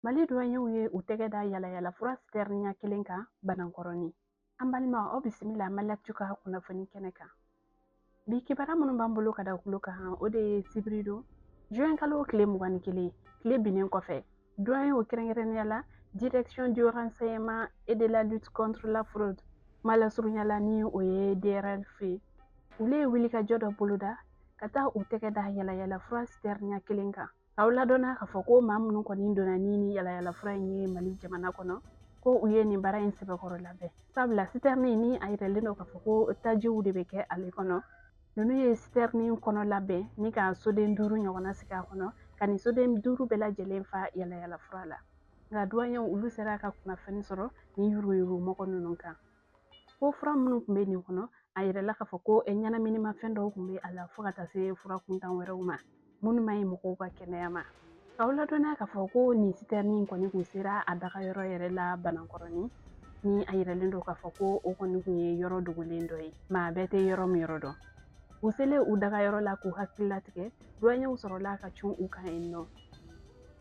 Mali duwanyew ye u tɛgɛ da yalayalafura sitɛrini ɲɛ kelen kan Banankɔrɔni. An balimaw, aw bisimila Maliactu ka kunnafoni kɛnɛ kan. Bi kibaruya minnu b'an bolo ka da kulo kan, o de ye sibiridon juin kalo tile 21, tile binnen kɔfɛ, duwanyew, kɛrɛnkɛrɛnnenya la Direction du renseignement et de la lutte contre la fraude, kuma lasurunya la ni o ye DRLF ye, olu ye wulikajɔ dɔ boloda ka taa u tɛgɛ da yalayalafura sitɛrini ɲɛ kelen kan. K'aw ladɔnna k'a fɔ ko maa minnu kɔni donna ni yalayalafura in ye Mali jamana kɔnɔ, ko u ye nin baara in sɛbɛkɔrɔ labɛn, sabula sitɛrini ni a yiralen don k'a fɔ ko tajiw de bɛ kɛ ale kɔnɔ. Ninnu ye sitɛrini kɔnɔ labɛn ni ka soden 5 ɲɔgɔnna sigi a kɔnɔ, ka nin soden 5 bɛɛ lajɛlen fa yalayalafura la. Nka duwanyew olu sera ka kunnafoni sɔrɔ ni yuruguyurugu mɔgɔ ninnu kan, ko fura minnu tun bɛ nin kɔnɔ, a yirala k'a fɔ ko ɲɛnaminimafɛn dɔw tun bɛ a la, fo ka taa se fura kuntan wɛrɛw ma minnu man ɲi mɔgɔw ka kɛnɛya ma. K'aw ladɔnniya k'a fɔ ko nin sitɛrini in kɔni kun sera a dagayɔrɔ yɛrɛ la Banankɔrɔni, ni a yiralen don k'a fɔ ko o kɔni kun ye yɔrɔ dogolen dɔ ye, maa bɛɛ tɛ yɔrɔ min yɔrɔ dɔn. U selen u dagayɔrɔ la k'u hakili latigɛ, duwanyew sɔrɔla ka cun u kan yen nɔ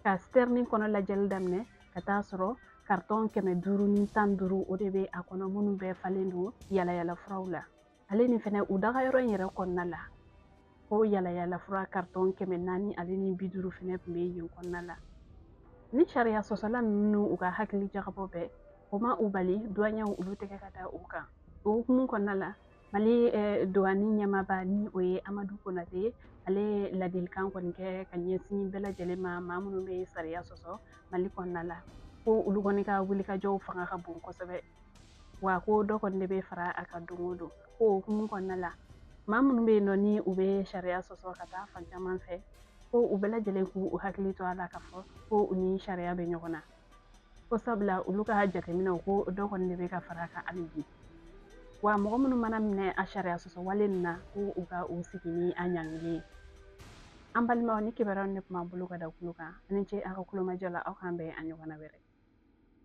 ka sitɛrini kɔnɔ lajɛli daminɛ, ka taa sɔrɔ karitɔn 515, o de bɛ a kɔnɔ, minnu bɛɛ falen don yalayalafuraw la. Ale ni fɛnɛ u dagayɔrɔ in yɛrɛ kɔnɔna la, ko yalayalafura karitɔn 450 fɛnɛ tun bɛ yen kɔnɔna la. Ni sariya sɔsɔla ninnu u ka hakili jagabɔ bɛɛ, o ma u bali duwanyew olu tɛgɛ ka da u kan. O hukumu kɔnɔna la, Mali duwani ɲɛmaaba, ni o ye Amadu Konate ye, ale ye ladilikan kɔni kɛ ka ɲɛsin bɛɛ lajɛlen ma, maa minnu bɛ sariya sɔsɔ Mali kɔnɔna la, ko olu kɔni ka wulikajɔw fanga ka bon kosɛbɛ, wa ko dɔ kɔni de bɛ fara a kan don o don. Ko o hukumu kɔnɔna la, maa minnu bɛ yen nɔ ni u bɛ sariya sɔsɔ ka taa fan caman fɛ, ko u bɛɛ lajɛlen k'u hakili to a la k'a fɔ ko u ni sariya bɛ ɲɔgɔn na, ko sabula olu ka jateminɛw ko dɔ kɔni de bɛ ka fara a kan hali bi, wa mɔgɔ minnu mana minɛ a sariya sɔsɔ wale nin na, ko u ka u sigi ni a ɲangili ye. An balimaw, ni kibaruyaw ne tun b'an bolo ka da kulo kan. Aw ni ce aw ka kulomajɔ la. Aw k'an bɛn a ɲɔgɔnna wɛrɛ.